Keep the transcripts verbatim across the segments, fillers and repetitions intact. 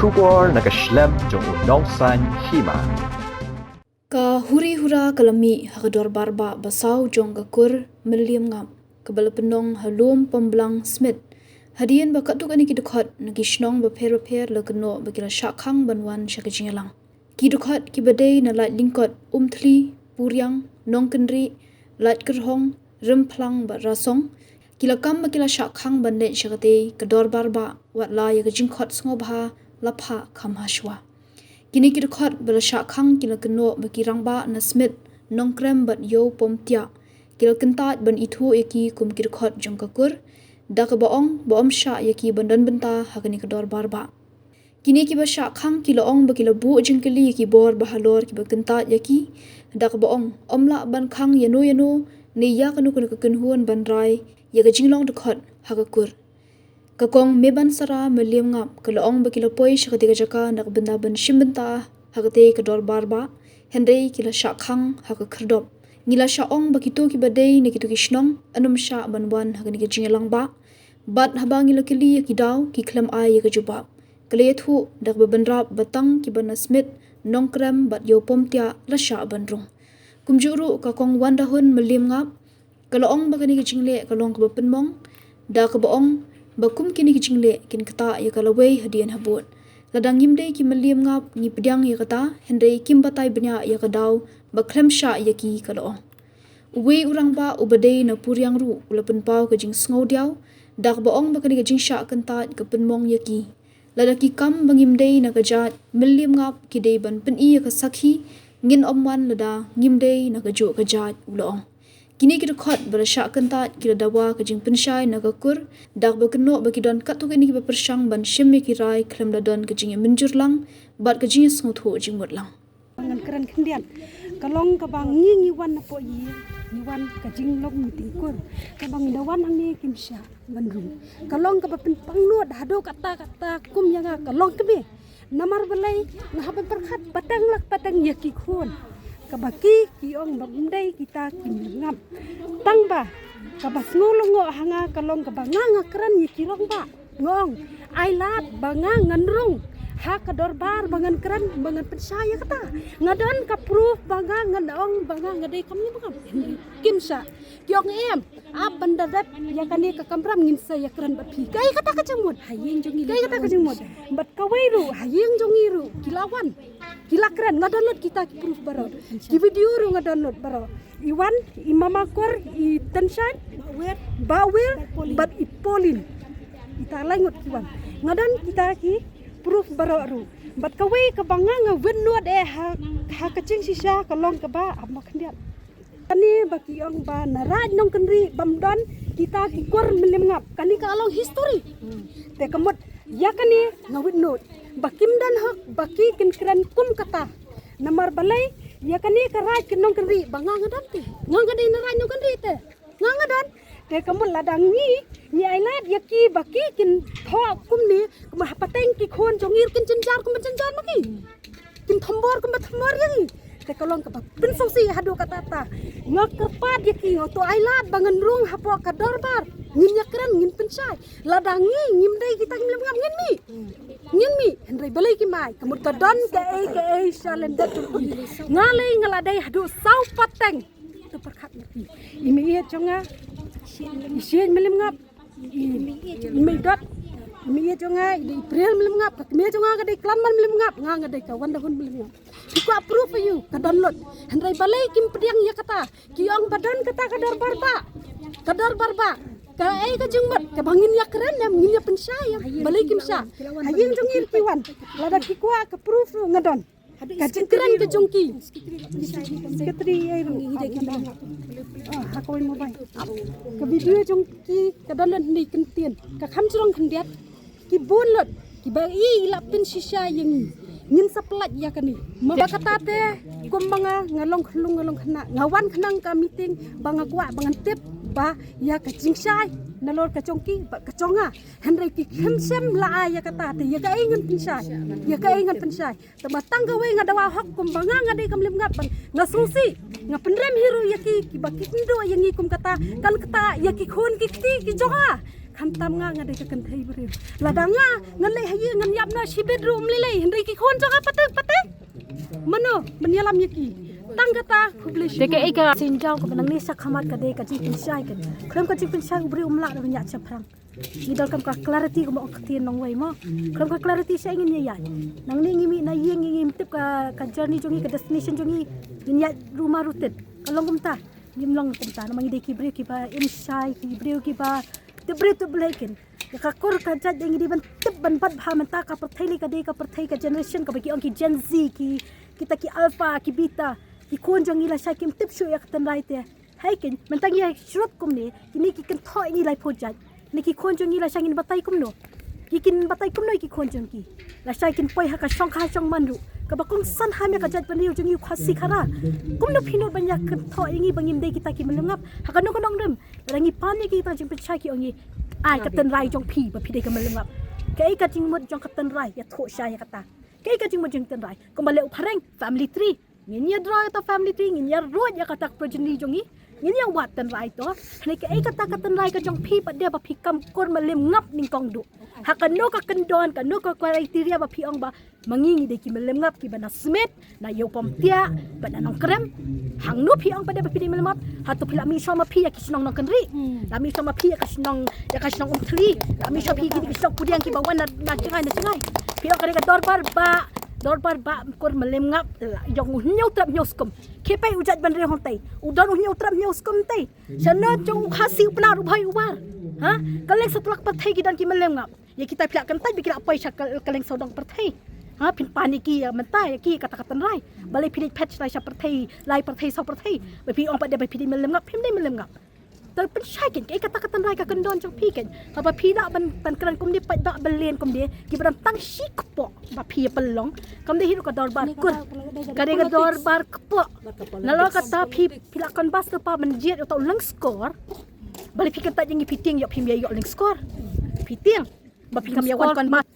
Khubor na ka shlem jong u nongsaiñ hima. Ka huri hura ka la mih ha ka dorbar bah ba saw jong ka kur Mylliem Ngap, kaba la pynlong ha Lum Pomblang Smit. Hadien ba katto katne ki dkhot na ki shnong bapher bapher la kynnoh ba ki la shah khang ban wan sha ka jingïalang. Ki dkhot kiba dei na Laitlyngkot, Umthli, Puriang, Nongkynrih, Laitkyrhong, Rymphlang bad Rasong, ki la kam ba ki la shah khang ban leit sha katei ka dorbar bah, wat la ïa ka jingkhot sngewbha la phah kham hashwa. Kine ki dkhot ba la shah khang ki la kynnoh ba ki rangbah na Smit, Nongkrem bad Ïew Pomtiah ki la kyntait ban ithuh ïa ki kum ki dkhot jong ka kur, da kaba ong ba ym shah ïa ki ban don bynta ha kane ka dorbar bah. Kine kiba shah khang ki la ong ba ki la buh jingkylli ïa ki bor ba halor kiba kyntait ïa ki, da kaba ong ym lah ban khang ïano ïano ne ïa kano kano ka kynhun ban rai ïa ka jinglong dkhot ha ka kur. Ka Kong Mebansara Mylliem Ngap ka la ong ba ki la poi sha katei ka jaka na ka bynta ban shim bynta ha katei ka dorbar bah, hynrei ki la shah khang ha ka khyrdop. Ngi la shah ong ba kito kiba dei na kito ki shnong yn ym shah ban wan ha kane ka jingïalang bah. Bad haba ngi la kylli ïa ki daw, ki khlem ai ïa ka jubab. Ka la ïathuh da kaba bynrap ba tang kiba na Smit, Nongkrem bad Ïew Pomtiah la shah ban rung. Kumjuh ruh ka Kong Wandahun Mylliem Ngap ka la ong ba kane ka jingleh ka long kaba pynmong, da kaba ong ba kum kine ki jingleh kin ktah ïa ka lawei hadien habud. Lada ngim dei ki Mylliem Ngap ngi pdiang ïa kata, hynrei kim batai bniah ïa ka daw ba khlem shah ïa ki, ka la ong. Uwei u rangbah uba dei na Puriang ruh u la pynpaw ka jingsngewdiaw, da kaba ong ba kane ka jingshah kyntait ka pynmong ïa ki. Lada ki kam ba ngim dei na ka jait Mylliem Ngap ki dei ban pyni ïa ka sakhi, ngin ym wan lada ngim dei na kajuh ka jait, u la ong. Kine ki dkhot ba la shah kyntait ki la dawa ka jingpynshai na ka kur, da kaba kynnoh ba ki don katto katne kiba pyrshang ban shim ïa ki rai khlem da don ka jingïamynjur lang bad ka jingïasngewthuh jingmut lang. Ngan kren khyndiat. Ka long kaba ngi ngi wan napoh ïing, ngi wan ka jinglong meeting kur. Kaba ngi da wan hangne kim shah ban rung. Ka long kaba pynpang nud haduh katta katta kum ïa nga ka long kmie. Namar balei nga hap ban pyrkhat pateng la pateng ïa ki khun. Kaba ki ki ong ba ym dei kita ki Mylliem Ngap. Tang ba kaba sngew lyngngoh ha nga ka long kaba nga nga kren ïa ki rangbah. Nga ong, ai lad ba nga ngan rung ha ka dorbar ba ngan kren ba ngan pynshai ïa kata. Nga don ka proof ba nga ngan ong ba nga nga dei ka Mylliem Ngap. Kim shah. Ki ong em, ap ban da dep ïa kane ka kamram ngin sa ïakren bad phi. Kaei kata ka jingmut? Ha ïing jong ngi. Kaei kata ka jingmut? Bad kawei ruh ha ïing jong ngi ruh ki la wan. Ki la kren, nga download kita ki proof baroh. Ki video ruh nga download baroh. I wan, i mama kur, i Tenshan, Bawir, bad i Pauline. Kita lai ngut ki wan. Nga don kita ki proof baroh ruh. Bad kawei kaba nga nga witness eh ha, ha ka jingshisha ka long kaba ap ma khyndiat. Kane ba ki ong ba na Raid Nongkynrih bym don kita ki kur Mylliem Ngap. Kane ka long history. Te ka mut ïa kane nga witness ba kim don hok ba ki kin kren kum kata. Namar balei ïa kane ka Raid ka Nongkynrih ba nga nga don te. Nga nga dei na Raid Nongkynrih te. Nga nga don. Te ka mut lada ngi ngi ai lad ïa ki ba ki kin thoh kumne, kumba hapdeng ki khun jong ngi kin jynjar kumba jynjar ma ki. Kin thombor kumba thombor ïa ngi. Te ka long kaba pynsngewsih haduh katta katta. Nga kyrpad ïa ki, nga to ai lad ba ngan rung hapoh ka dorbar. Ngin ïakren, ngin pynshai. Lada ngi ngim dei kita ki Mylliem Ngap ngin mih. Ngin mih. Hynrei balei kim ai? Ka mut ka don kaei kaei shalyndet jong ki. Nga lei nga la dei haduh saw pateng. To pyrkhat ïa ki. I mei jong nga i Syieng Mylliem Ngap. I mei dot, i mei jong nga i dei April Mylliem Ngap, ka kmie jong nga ka dei Klanman Mylliem Ngap, nga nga dei ka Wandahun Mylliem Ngap. Ki kwah proof ïa u, ka download. Hynrei balei kim pdiang ïa kata? Ki ong ba don kata ka dorbar bah. Ka dorbar bah. Kaei ka jingmut? Kaba ngin ïakren em, ngin ïa pynshai em. Balei kim shah? Ha ïing jong ngi ki wan. Lada ki kwah ka proof ruh nga don. Ka jingkren ka jong ki. Secretary, eh, ah, ha kawei mobile. Ka video jong ki ka download hynrei kyntien. Ka kham jrong khyndiat. Ki bun lut. Kiba i la pynshisha ïa ngi. Ngin sa pynlait ïa kane. Ba kata te, kum ma nga, nga long khyllung, nga long khynnah. Nga wan khnang ka meeting ba nga kwah ba ngan tip ba ïa ka jingshai nalor ka jong ki bad ka jong nga. Hynrei ki khlem shym la ai ïa kata te, ïa kaei ngan pynshai. Ïa kaei ngan pynshai. Te ba tang kawei nga dawa hok kumba nga nga dei ka Mylliem Ngap, ban nga sngewsih, nga pynrem hi ruh ïa ki, kiba ki kynduh ïa ngi kum kata, kan kata ïa ki khun ki kti ki jong nga. Khamtam nga nga dei ka kynthei briew. Lada nga ngan leh ha ïing ngan ïap na shibit ruh ym lei lei, hynrei ki khun jong nga pateng pateng. Mano ban ïalam ïa ki? Tang kata, khublei shibun. Te kaei ka sienjam kaba nangne sha khmat ka dei ka jingpynshai kan. Khlem ka jingpynshai u briew um lah da ban ïaid shaphrang. Ngi donkam ka clarity kumba ong ka ktien nongwei mo. Khlem ka clarity shaei ngin ïaid. Nangne ngi mih na ïing ngi, ngim tip ka, ka journey jong ngi, ka destination jong ngi. Ngin ïaid ruh ma ruh tit. Ka long kumta. Ngim long kumta namar ngi dei ki briew kiba im shai, ki briew kiba tip briew tip Blei kin. Ïa ka kur ka jait dei ngi dei ban tip ban bat bha mynta ka pyrthei lei ka dei ka pyrthei ka generation kaba ki ong ki Gen Z, ki, kita ki alpha, ki beta, ki khun jong ngi lashai kim tip shuh ïa ka tynrai te. Hei kin, mynta ngi ïa shrut kumne, kine ki kynthoh ïa ngi laiphew jait. Ne ki khun jong ngi lashai ngin batai kumno? Ki kin batai kumno ïa ki khun jong ki? Lashai kin poi ha ka shongkha shongman ruh. Kaba kongsan ha me ka jaitbynriew jong ngi u Khasi Khara. Kumno phi nud ban ïa kynthoh ïa ngi ba ngim dei kita ki mylliem ngap. Ha kano kano rim. Lada ngi pan ïa kita jingpynshai ki ong ngi. Ai ka tynrai jong phi ba phi dei ka mylliem ngap. Kaei ka jingmut jong ka tynrai ïathuh shai ïa kata. Kaei ka jingmut jong tynrai. Kumba leh u phareng family tree. Ngin ïa draw ïa ta family tree, ngin ïa ruid ïa kata ka progeny jong ngi. Ngin ïa wad tynrai to. Hynrei kaei kata ka tynrai ka jong phi pat de ba phi kam kur mylliem ngap nyngkong duh. Ha kano ka kyndon, kano ka criteria ba phi ong ba ma ngi ngi dei ki mylliem ngap kiba na Smit, na Ïewpom Tiah, bad na Nongkrem. Hangno phi ong pat de ba phi dei mylliem ngap? Hato phi la mih shong ma phi ïa ki shnong Nongkynrih. La mih shong ma phi ïa ka shnong, ïa ka shnong Umthli. La mih shong phi ïa ki shnong Pdiang kiba wan na, na jngai na jngai. Phi ong ka dei ka dorbar ba, dorbar ba kur mylliem ngap. Jong u hynñiew trep hynñiew skum. Khie peit u jaitbynriew hangtei. U don u hynñiew trep hynñiew skum tei. Shano jong u Khasi u Pnar u Bhoi u War. Ha? Kylleng satlak pyrthei ki don ki mylliem ngap. Ïa kita phi lah kyntait ba ki lah poi sha kyl-, kylleng sawdong pyrthei. Ha? Phin pan ïa ki ïa mynta ïa ki kata ka tynrai. Balei phi leit phet sha pyrthei, lai pyrthei saw pyrthei. Ba phi ong pat de ba phi dei mylliem ngap, phim dei mylliem ngap. Te pynshai kin, kaei kata ka tynrai ka kyndon jong phi kin. Kaba phi lah ban, ban kren kumne pat ba byllian kumne. Kiba don tang shi kpoh ba phi ïa pynlong. Kam dei hi ruh ka dorbar kur. Ka dei ka dorbar kpoh. Nalor kata phi, phi lah canvass lypa ban jied ïa uta u lyngskor. Balei phi kyntait ïa ngi phi tieng ïoh phim ïa ïoh lyngskor. Phi tieng. Ba phi kam ïa wan canvass.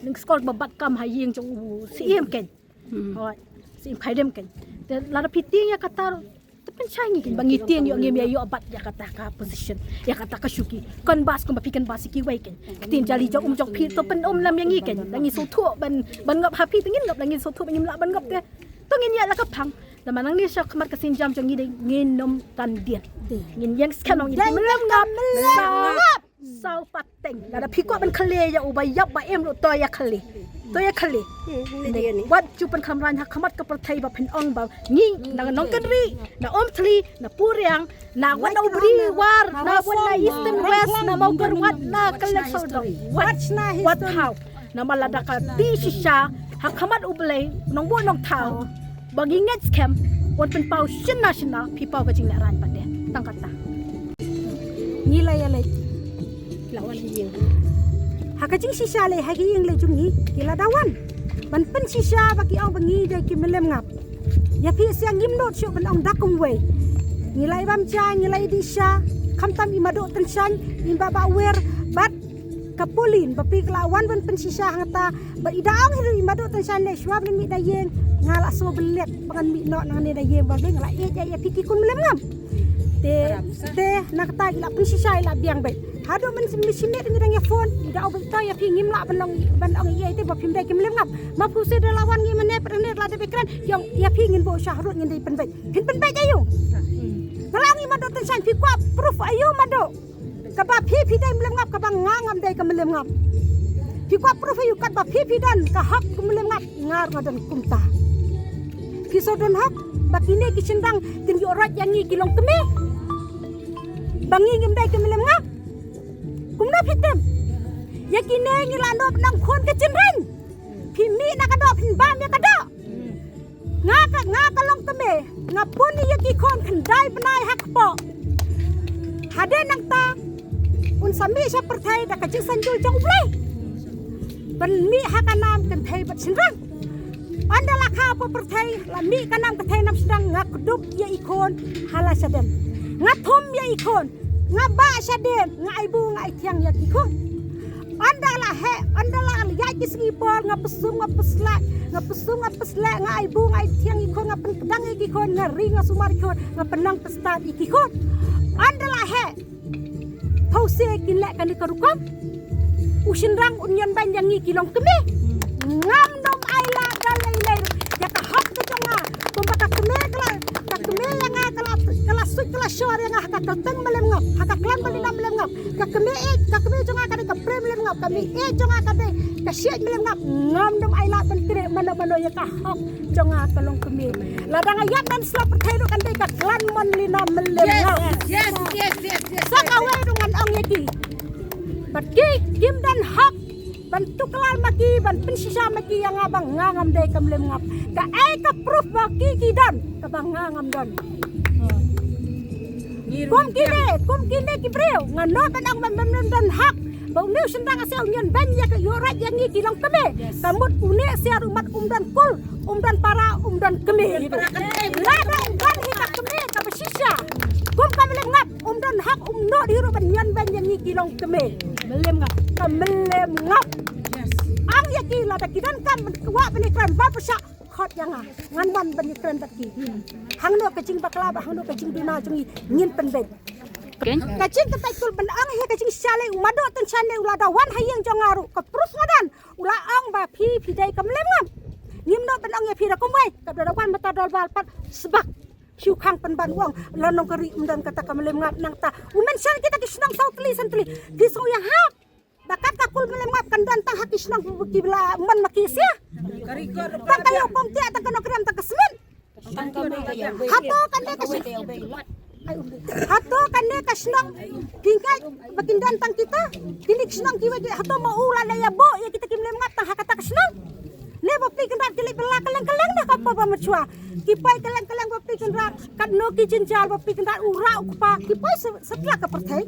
Lyngskor ba bat kam ha ïing jong u Syiem kin. Hooid. Syiem Khyrim kin. Te lada phi tieng ïa kata ruh. Te pynshai ngi kin ba ngi tieng ïoh ngim ïa ïoh bat ïa kata ka position. Ïa kata ka shuki. Canvass kumba phi canvass ïa kiwei kin. Ktien jali jong um jong phi to pyn-um lam ïa ngi kin. Da ngi sngewthuh ban, ban ngop ha phi te ngin ngop, da ngi sngewthuh ban ngim lah ban ngop te. To ngin ïa la ka phang. Da ma nangne sha khmat ka sienjam jong ngi dei ngin ym tan dien. Ngin ïeng skhem ngin ym lem ngap. Saw pateng. Lada phi kwah ban khleh ïa uba ïap ba im ruh to ïa khleh. To ïa khleh. Wat ju pynkhamraiñ ha khmat ka pyrthei ba phin ong ba ngi na Nongkynrih, na Umthli, na Pdiang, na wat na u Bri War, na wat na Eastern West, na Mawkyrwat, na kylleng sawdong. Wat, wat thaw. Namar lada ka dih shisha ha khmat U Blei, Nongbuh Nongthaw. Ba ngi ngeit skhem, un pynpaw shynna shynna, phi paw ka jinglehrain pat de. Tang kata. Ngi la ïa leit. La wan ha ïing. Ha ka jingshisha lei ha ka ïing lei jong ngi, ki la da wan. Ban pynshisha ba ki ong ba ngi dei ki mylliem ngap. Ïa phi sha ngim nud shuh ban ong da kumwei. Ngi la i bam ja, ngi la i dih sha. Khamtam i Madoh Tynshain, i Bah Bah Wer, bad ka Pauline, ba phi la wan ban pynshisha hangta, ba i da ong hi ruh i Madoh Tynshain lei shuwa ban mih da ïing, nga la sngewbha leh, ba ngan mih noh nangne da ïing, ba nga la ïeit ïa phi ki khun mylliem ngap. Te, te, na kata i la pynshisha i la biang beit. Haduh mynta shi miet ngi dang ïa phone, i da ong beit to ïa phi ngim lah ban ong, ban ong ïa i te ba phim dei ki mylliem ngap. Ma phu se da la wan ngi mynne pyrne la dep kren, ïa phi ngin buh sha harud ngin dei pynbeit. Phin pynbeit aïu? Nga la ong i Madoh Tynshain phi kwah proof aïu Madoh? Kaba phi phi dei mylliem ngap kaba nga ngam dei ka mylliem ngap. Phi kwah proof aïu katba phi phi don ka hok ka mylliem ngap nga ruh nga don kumta. Phi shu don hok ba kine ki shynrang kin ïoh roi ïa ngi ki longkmie. Ba ngi ngim dei ka mylliem ngap. Kumno phi tip? Ïa kine ngi la nop nang khun ka shynrang. Phi mih na ka doh phin bam ïa ka doh. Nga ka, nga ka longkmie, nga pun ïa ki khun khyndai bnai ha kpoh. Hadien nangta, un sa mih sha pyrthei da ka jingsynjul jong U Blei. Ban mih ha ka nam kynthei bad shynrang. Ynda la kha hapoh pyrthei, la mih ka nam kynthei nam shynrang nga kdup ïa i khun ha la shadien. Nga thum ïa i khun, nga bah shadien, nga ai bu nga ai thiang ïa ki khun. Ynda la heh, ynda la ïaid ki sngi bor, nga pysum, nga pyslek, nga pysum, nga pyslek, nga ai bu, nga ai thiang ïa ki khun, nga pynkdang ïa ki khun, nga ri, nga sumar ïa ki khun, nga pynang pynstad ïa ki khun. Ynda la heh, phew sien kin leh kane ka rukom. U shynrang un ïoh ban ïa ngi ki longkmie. Ngam nym ai lad da lei lei ruh ïa ka hok ka jong nga. Kumba ka kmie ka la, ka kmie ïa nga ka la, ka la suit ka la shor ïa nga ha ka kyrteng Mylliem Ngop, ha ka klan Mylliem Ngop. Ka kmie eh, ka kmie jong nga ka dei ka Prem Mylliem Ngop, ka kmie eh jong nga ka dei ka Siej Mylliem Ngop. Ngam nym ai lad ban trei mano mano ïa ka hok jong nga ka longkmie. Lada nga ïap nan sla pyrthei ruh kan dei ka klan Mylliem Ngop. Yes, yes, yes, yes, yes. Sa kawei ruh ngan ong ïa ki. Bad ki, kim don hok ban tuklar ma ki, ban pynshisha ma ki ïa nga ba nga ngam dei ka Mylliem Ngop. Kaei ka proof ba ki ki don kaba nga ngam don? Kum kine, kum kine ki briew, nga noh ban ong ba mem don hok ba u Mynsiem Dang Asia u ïoh ban ïa ka ïoh rai ïa ngi ki longkmie. Ka mut une Asia ruh mat um don kul, um don para, um don kmie. Lada um don hi ka kmie kaba shisha, kum ka Mylliem Ngop, um don hok, um noh hi ruh ban ïoh ban ïa ngi ki longkmie. Mylliem Ngop. Ka Mylliem Ngop. Ong ïa ki lada ki donkam ban kwah ban ïakren ba pyrshah, khot ïa nga. Ngan wan ban ïakren bad ki. Hangno ka jingbakla bad hangno ka jingduna jong ngi ngin pynbeit. Ka jingkyntait kul ban ong hi ka jingshisha lei, u Mado Tynshan lei u la da wan ha ïing jong nga ruh, ka proof nga don. U la ong ba phi, phi dei ka Mylliem Ngop. Ngim noh ban ong ïa phi da kumwei, ka da wan mynta dolbar pat sbak. Shu khang pynban u ong la Nongkari um don kata ka Mylliem Ngop nangta. U mention kita ki shnong saw tylli san tylli. Phi sngew ïahap ba kat ka kul Mylliem Ngop kan don tang ha ki shnong kiba la mon ma ki Asia. Tang ka ïew Pamtiah, tang ka Nongkrem, tang ka Smit. Hato kane ka shnong, hato kane ka shnong phi ngeit ba kin don tang kita? Kine ki shnong kiwei, hato ma u la leh ïa buh ïa kita ki Mylliem Ngop tang ha kata ka shnong? Ne ba phi Kynrad ki leit bylla kylleng kylleng na ka por ba mynshuwa. Ki poi kylleng kylleng ba phi Kynrad, katno ki jynjar ba phi Kynrad, u rah u kpa, ki poi sa, sa tlak ka pyrthei.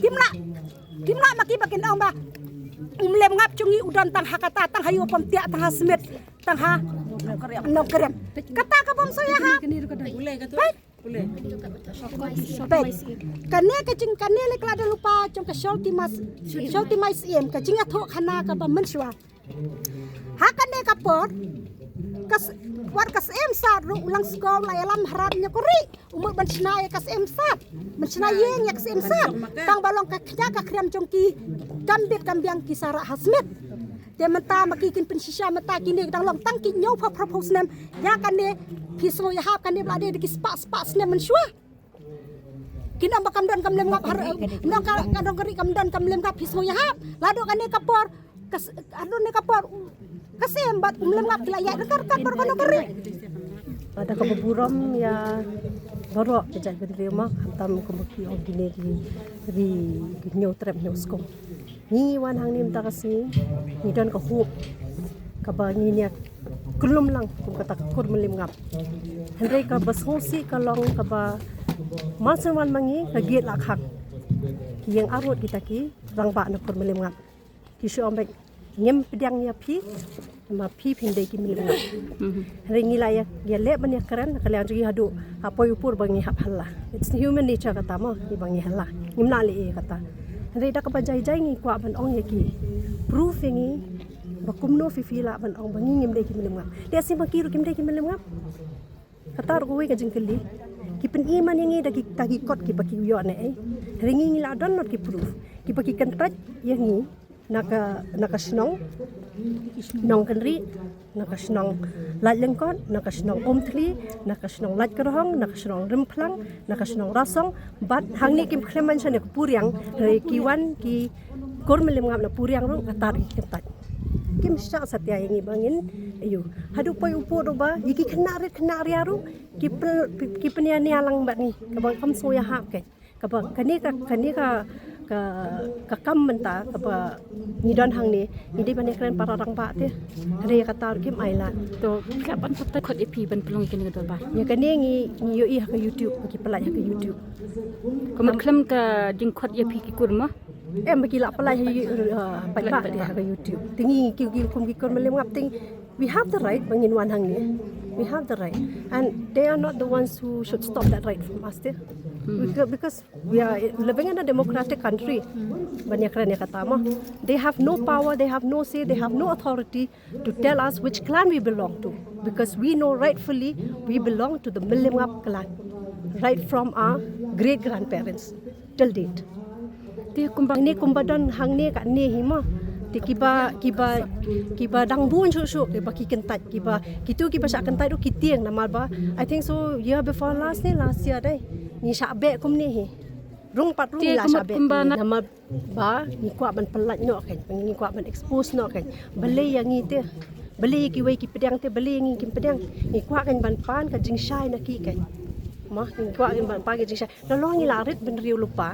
Kim lah, kim lah ma ki ba kin ong ba u Mylliem Ngop jong ngi u don tang ha kata, tang ha ïew Pamtiah, tang ha Smit, tang ha Nongkrem. Kata ka bym sngew ïahap. Peit. Peit. Kane ka jing, kane lei ka la da lypa jong ka Sholti Mas, Sholti Mai Syiem, ka jingïathuh khana kaba mynshuwa. Ha kane ka por, ka s-, wat ka Syiem Sad ruh u Langskor la ïalam ha rat Nongkari. U mut ban shna ïa ka Syiem Sad, ban shna ïing ïa ka Syiem Sad. Tang ba long ka khñiang ka khriam jong ki kam bit kam biang ki Sarah ha Smit. Te mynta ma ki kin pynshisha mynta kine ki dang long tang ki hynñiew phew phra phew snem. Ïa kane phi sngew ïahap, kane ba la dei da ki spah spah snem mynshuwa. Kin ong ba kam don ka Mylliem Ngop, ha, kin ong ka, ka Nongkari kam don ka Mylliem Ngop, phi sngew ïahap. Lada kane ka por, ka s-, lada kane ka por, ka Syiem bad u Mylliem Ngop ki la ïaid ryngkat ryngkat baroh ka Nongkari. Lada kaba burom ïa baroh ka jaitbynriew mo, khamtam kumba ki ong kine ki ri ki hynñiew trep hynñiew skong. Ngi wan hangne mynta ka sngi, ngi don ka hope kaba ngin ïa kyllum lang kum kata ka kur Mylliem Ngap. Hynrei kaba sngewsih ka long kaba, man shen wan ma ngi ka gate la khang. Ki ïeng arngut kita ki rangbah na kur Mylliem Ngap. Ki shu ong beit, ngim pdiang ïa phi, ma phi phin dei ki Mylliem Ngap. Hynrei ngi la ïa, ïa leh ban ïa kren, ka liang jong ngi haduh ha poi u por ba ngi hap hela. It's human nature kata mo, ngi ba ngi hela. Ngim lah leh ei kata. Hynrei da kaba jai jai ngi kwah ban ong ïa ki. Proof ïa ngi ba kumno phi phi lah ban ong ba ngi ngim dei ki Mylliem Ngap. Te shisha ma ki ruh kim dei ki Mylliem Ngap. Kata ruh kawei ka jingkylli. Ki pyni man ïa ngi da ki, da ki kot kiba ki ïoh ne ei. Hynrei ngi ngi la don not ki proof. Kiba ki kyntait ïa ngi na ka, na ka shnong Nongkynrih, na ka shnong Laitlyngkot, na ka shnong Umthli, na ka shnong Laitkyrhong, na ka shnong Rimphlang, na ka shnong Rasong, bad hangne kim khlem mention ïa ka Puriang, hynrei ki wan ki kur Mylliem Ngap na Puriang ruh kata ruh ki kyntait. Kim shah satia ïa ngi ba ngin, aiu. Haduh poi u pud ruh ba ïa ki khynnah rit khynnah ria ruh ki pyn-, ki pynïania lang bad ngi. Kaba kam sngewïahap keiñ. Kaba kane ka, kane ka, ka, ka kam mynta kaba ngi don hangne, ngi dei ban ïakren para rangbah te. Hynrei ïa kata ruh kim ailad. To, ka ban pat khot ïa phi ban pynlong ïa kane ka dorbar. Ïa kane ngi, ngi ïohi ha ka YouTube, ba ki pynlait ha ka YouTube. Ka mutkhlam ka jingkhot ïa phi ki kur mo? Em, ba ki la pynlait ha You-, uh, paidbah te ha ka YouTube. Te ngi ki, ki kum ki kur Mylliem Ngap te ngi, we have the right ba ngin wan hangne. We have the right. And they are not the ones who should stop that right from us te. Because, because we are living in a democratic country. Ban ïakren ïa kata mo. They have no power, they have no say, they have no authority to tell us which clan we belong to. Because we know rightfully we belong to the Mylliem Ngap clan. Right from our great grandparents. Till date. Te kumba ne kumba don hangne ka ne hi mo. Te kiba kiba kiba dang bun shuh shuh kiba ki kyntait kiba kitu kiba sha kyntait ruh ki tieng namar ba. I think so year before last ne last year dei. Ngi sha beh kumne hi. Rung pat rung ngi la sha beh. Namar ba ngi kwah ban pynlait noh kan, ngi kwah ban expose noh kan. Balei ïa ngi te, balei ïa kiwei ki pdiang te, balei ïa ngi kim pdiang. Ngi kwah kan ban pan ka jingshai na ki kan. Ma ngi kwah kan ban pan ka jingshai. Nalor ngi la rit bynriew lypa,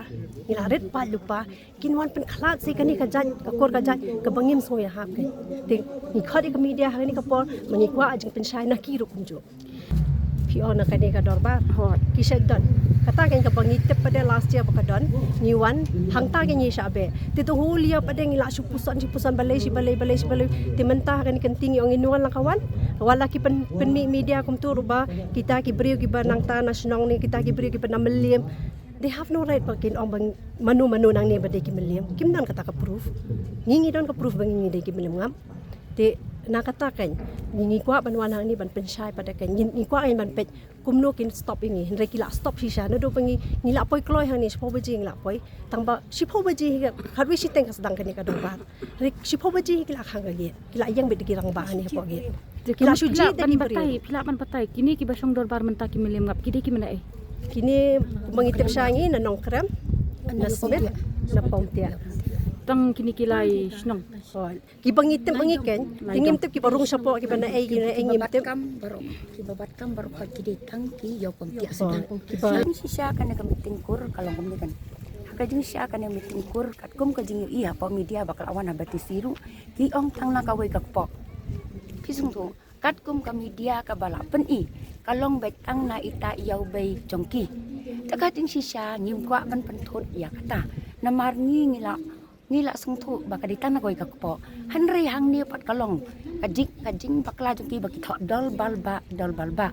ngi la rit pat lypa. Kin wan pynkhlad sa kane ka jait, ka kor ka jait kaba ngim sngew ïahap kan. Te ngi khot ïa ka media ha kane ka por, ma ngi kwah jingpynshai na ki ruh kumjuh. Phi ong na kane ka dorbar. Hot. Ki sha don. Kata kan kaba ngi tip pat de last year ba ka don. Ngi wan hangta kan ngi sha beh. Te tu hul ïa pat de ngi la shu puson shu puson balei shi balei balei shi balei. Te mynta kan kan ting ong ngi wan la ka wan. Wala ki pen pen mi media kumtu ruh ba kita ki briew kiba nangta na shnong ne kita ki briew kiba na Mylliem. They have no right ba kin ong ba mano mano nangne ba dei ki Mylliem. Kim don kata ka proof. Ngi ngi don ka proof ba ngi ngi dei ki Mylliem ngam. Te na kata kan ngi ngi kwah ban wan hangne ban pynshai pat de kan ngi ngi kwah kan ban peit kumno kin stop ïa ngi hynrei ki la stop shisha naduh ba ngi ngi la poi kloi hangne shiphew baje ngi la poi tang ba shiphew baje hi ka khatwei shiteng ka sdang kane ka dorbar hynrei shiphew baje hi ki la khang ka gate ki la ïeng beit da ki rangbah hangne hapoh gate ki la shu jied da ki briew. Phi lah ban batai kine kiba shong dorbar mynta ki Mylliem ngap ki dei ki mane eh. Kine kumba ngi tip sha ngi na Nongkrem na Smit na Pongtiah. Tang kine ki lai shnong. Kiba ngi tip ngi ken, te ngim tip kiba rung shapoh kiba na ei kiba na ei ngim tip. Kam baroh, kiba bat kam baroh ki dei tang ki ïew pom tiah sdang. Kiba shisha kane ka meeting kur ka long kumne kan. Ha ka jingshisha kane meeting kur katkum ka jingïohi hapoh media ba ka la wan ha ba T C ruh ki ong tang na kawei ka kpoh. Ki sngewthuh katkum ka media kaba la pyni ka long beit tang na ita ïew bei jong ki. Te ka jingshisha ngim kwah ban pynthut ïa kata. Namar ngi ngi la Ngi la sngewthuh ba ka dei tang na kawei ka kpoh. Hynrei hangne pat ka long ka jing ka jingbakla jong ki ba ki thoh dol bal ba dol bal ba.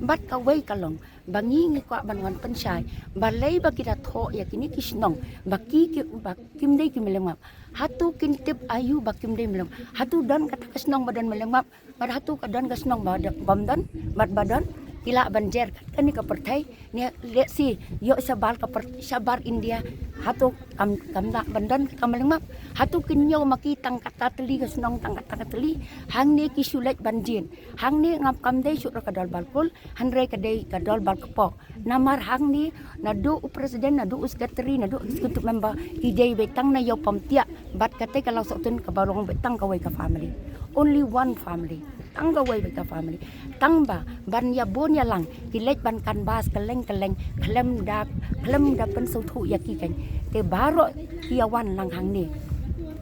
Bad kawei ka long ba ngi ngi kwah ban wan pynshai balei ba ki da thoh ïa kine ki shnong ba ki ki ba kim dei ki Mylliem ngap. Hato kin tip aïu ba kim dei Mylliem ngap. Hato don kata ka shnong ba don Mylliem ngap. Bad hato ka don ka shnong ba don bym don bad ba don ki lah ban jer kane ka pyrthei ne lehse ïoh shabar ka pyr shabar India. Hato kam kam lah ban don ka Mylliem ngap. Hato kin ïoh ma ki tang kata tylli ka shnong tang kata ka tylli. Hangne ki shu leit ban jin hangne ngam kam dei shu ka dol bal kul hynrei ka dei ka dol bal kpoh. Namar hangne naduh u president naduh u secretary naduh u executive member ki dei beit tang na ïew pom tiah bad kata ka law sohtun kaba long beit tang kawei ka family. Only one family. Tang kawei beit ka family. Tang ba ban ïa bun ïa lang ki leit ban canvass kylleng kylleng khlem da khlem da pynsngewthuh ïa ki kan. Te baroh ki ïa wan lang hangne.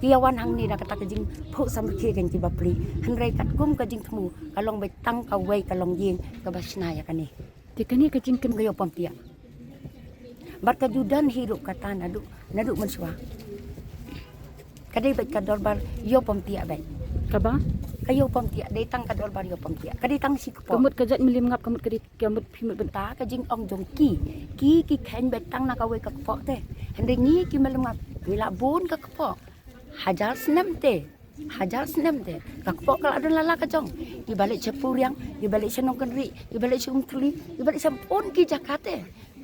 Ki ïa wan hangne da kata ka jingphuh samrkhie kan ki bapli. Hynrei katkum ka jingthmu ka long beit tang kawei ka long ïing kaba shna ïa kane. Te kane ka jingkynmaw ïew pom tiah. Bad ka ju don hi ruh kata naduh naduh mynshuwa. Ka dei beit ka dorbar ïew pom tiah beit. Kaba? Ka ïew pom tiah dei tang ka dorbar ïew pom tiah. Ka dei tang shi kpoh. Ka mut ka jait Mylliem ngap ka mut ka dei ka mut phi mut beit. Ta ka jingong jong ki ki ki kheiñ beit tang na kawei ka kpoh te. Hynrei ngi ki Mylliem ngap ngi la bun ka kpoh. Hajar snem te. Hajar snem te ka kpoh ka la don la la ka jong. Kiba leit sha Puriang kiba leit sha Nongkynrih kiba leit sha Umthli kiba leit sha bun ki jaka te.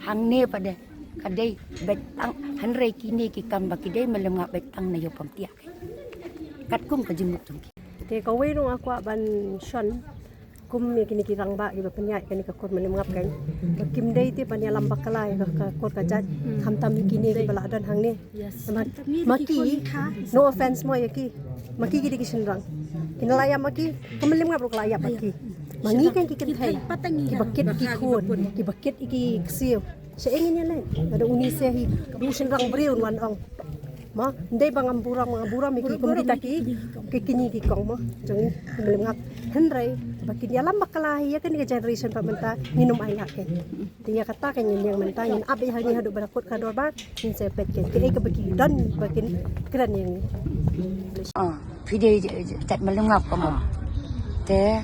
Hangne pat de ka dei beit tang hynrei kine ki kam ba ki dei Mylliem ngap beit tang na ïew pom tiah. Katkum ka jingmut jong ki. Te kawei ruh nga kwah ban shon kum ïa kine ki rangbah kiba pynïaid kane ka kur Mylliem ngap kan. Ba kim dei te ban ïalam bakla ïa ka kur ka jait. Khamtam ïa kine kiba la don hangne. Ma ki no offense mo ïa ki. Ma ki ki dei ki shynrang. Ki na la ïap ma ki ka Mylliem ngap ruh ka la ïap ma ki. Ma ngi kan ki kynthei kiba kit ki khun kiba kit ki ksiew. Sha ïa ngin ïa leh. Ada uni se hi du shynrang briew wan ong. Ma ndei ba ngam burom ngam burom ïa ki kum kita ki ki kini ki kong ma jong ngi ki Mylliem ngap. Hynrei ba kin ïalam bakla hi ïa kane ka generation pat mynta ngin ym ai lad. Te ïa kata ka ngin ïeng mynta ngin ap ïa hangne haduh ba la kut ka dorbar ngin sa peit ken kiei kaba ki don ba kin kren ïa ngi. Ah, phi dei jait Mylliem ngap ka mo. Te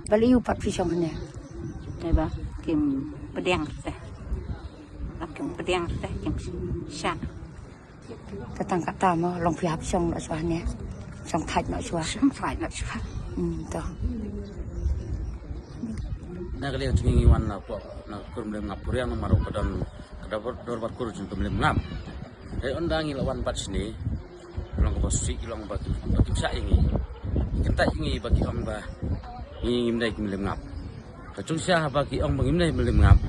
balei u pat phi shong hangne. Te ba kim pdiang te. Ba kim pdiang te kim sha. Te tang kata mo long phi hap shong noh shuwa hangne. Shong thait noh shuwa. Shong thait noh shuwa. Hmm, to. Na ka liang jong ngi ngi wan na pdeng na kur Mylliem ngap Puriang namar ka don ka Dor, dor ba kur jong ki mlem ngap. Hei, ynda ngi la wan bad shane, long ba shisha ki long ba kim, ba kim shah ïa ngi. Kyntait ïa ngi ba ki ong ba ngi ngim dei ki mlem ngap. Ka jong shisha haba ki ong ba ngim dei mlem ngap,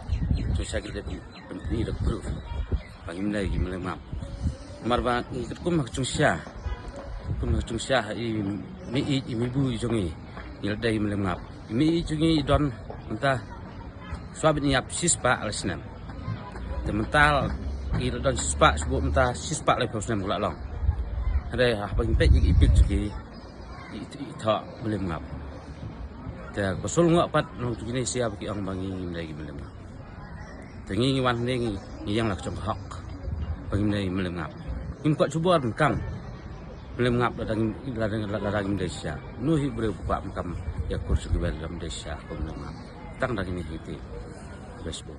jong shisha ki dei ban pyni da proof ba ngim dei ki mlem ngap. Namar ba ngi katkum ha ka jong shisha, katkum ha ka jong shisha, ha i mei ïeit i mei bu jong ngi, ngi la dei mlem ngap. I mei ïeit jong ngi i don mynta, shuwa ban ïap shispah lai snem. Te mynta i la don shispah, shu buh mynta shispah laiphew snem ka la long. Hynrei haba ngi peit ïa ki ipit jong ki, i, i thoh mlem ngap. Te kaba sngewlyngngoh pat, nong jong kine shisha ba ki ong ba ngi ngim dei ki mlem ngap. Te ngi, ngi wan hangne ngi, ngi ïeng la ka jong ka hok ba ngim dei mlem ngap. Ngim kwah shu bor ban kang mlem ngap lada ngim, lada, lada ngim dei shisha. Uno hi u briew ba kwah ban kam ïa ka kur jong ki ba lam dei shisha kum mlem ngap. Tang da kine hi te. Best bo.